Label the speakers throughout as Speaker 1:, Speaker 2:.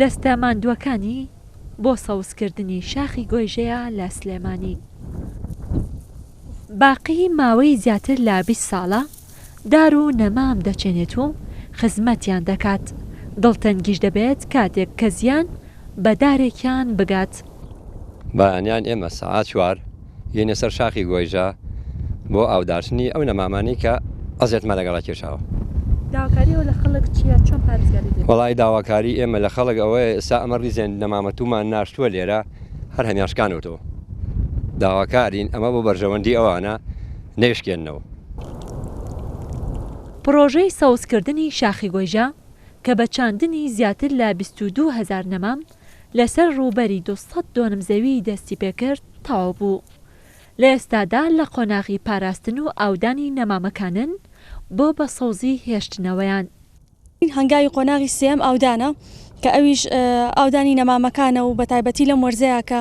Speaker 1: دەستە ماندووەکانی بۆ سەوزکردنی شاخی گۆیژەیە لە سلێمانی. باقی ماوەی زیاتر لە 20 ساڵە دار و نەمام دەچێنێت و خزمەتیان دەکات، دڵتەنگیش دەبێت کاتێک کە زیان بە دارێکیان بگات.
Speaker 2: بەیانیان ئێمە سەعات چوار یەینە سەر شاخی گۆیژە بۆ ئاوداشتنی ئەو نەمامانەی کە ئەزێتمان لەگەڵا کێشاوە.
Speaker 1: داواکاری ئێوە لە خەڵک چییە؟ چۆن پارێزگاری لێ بکەن؟
Speaker 2: وەڵایی داواکاری ئێمە لە خەڵک ئەوەیە ئێستا ئەمە ڕیزێن نەمامە توومان ناشتووە لێرە هەر هەمیان شکانەوەتەوە. داواکارین ئەمە بۆ بەرژەوەندی ئەوانە نەیشکێننەوە.
Speaker 1: پڕۆژەی سەوزکردنی شاخی گۆیژە کە بە چاندنی زیاتر لە 22 هەزار نەمام لەسەر ڕووبەری 200 دۆنم زەوی دەستیپێکرد تەواو بوو. لە ئێستادا لە قۆناغی پاراستن و ئاودانی نەمامەکانن بۆ بە سەوزی هێشتنەوەیان.
Speaker 3: هەنگاوی قۆناغی سێیەم ئاودانە کە ئەویش ئاودانی نەمامەکانە و بەتایبەتی لەم وەرزەیە کە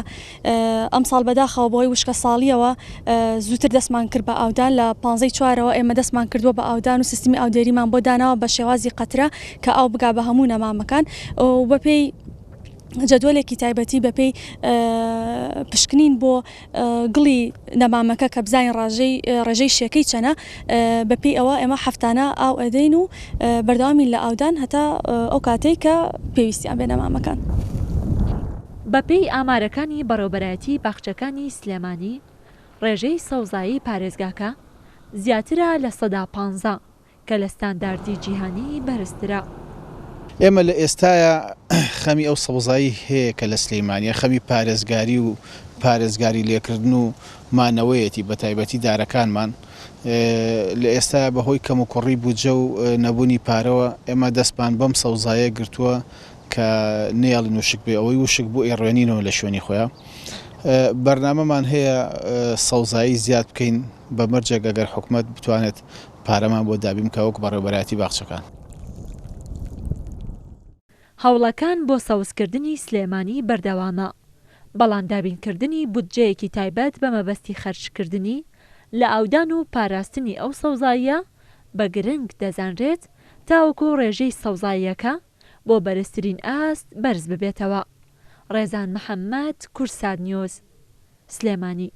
Speaker 3: ئەمساڵ بەداخەوە بەهۆی وشکە ساڵیەوە زووتر دەستمان کرد بە ئاودان لە پانزەی چوارەوە ئێمە دەستمان کردووە بە ئاودان و سیستمی ئاودێریمان بۆ داناوە بە شێوازی قەترە کە ئاو بگا بە هەموو نەمامەکان و بەپێی جەدوەلێکی تایبەتی بەپێی پشکنین بۆ گڵی نەمامەکە کە بزانین ڕاژەی ڕێژەی شێکەی چەنە بەپێی ئەوە ئێمە هەفتانە ئاو ئەدەین و بەردەوامین لە ئاودان هەتا ئەو کاتەی کە پێویستیان بێ نەمامەکان.
Speaker 1: بەپێی ئامارەکانی بەڕێوبەرایەتی باخچەکانی سلێمانی، ڕێژەی سەوزایی پارێزگاکە زیاترە 15% کە لە ستانداردی جیهانی بەرزترە.
Speaker 4: ئێمە لە ئێستایا خەمی ئەو سەوزایی هەیە کە لە سلیمانیە، خەمی پارێزگاری و پارێزگاری لێکردن و مانەوەیەتی بە تایبەتی دارەکانمان. لە ئێستایا بە هۆی کەموکوڕی بودجە و نەبوونی پارەوە ئێمە دەستمان بەم سەوزایە گرتووە کە نەیەڵین وشک بێ، ئەوەی وشک بوو ئەیڕوێنینەوە لە شوێنی خۆیا. بەرنامەمان هەیە سەوزایی زیاد بکەین بە مەرجێک ئەگەر حکومەت بتوانێت پارەمان بۆ دابین بکا وەک بەڕێوەبەرایەتی باخچەکان.
Speaker 1: هەوڵەکان بۆ سەوزکردنی سلێمانی بەردەوامە، بەڵام دابینکردنی بودجەیەکی تایبەت بە مەبەستی خەرجکردنی لە ئاودان و پاراستنی ئەو سەوزاییە بە گرنگ دەزانرێت تاوەکو ڕێژەی سەوزاییەکە بۆ بەرزترین ئاست بەرز ببێتەوە. ڕێزان محەمەد، کوردسات نیوز، سلێمانی.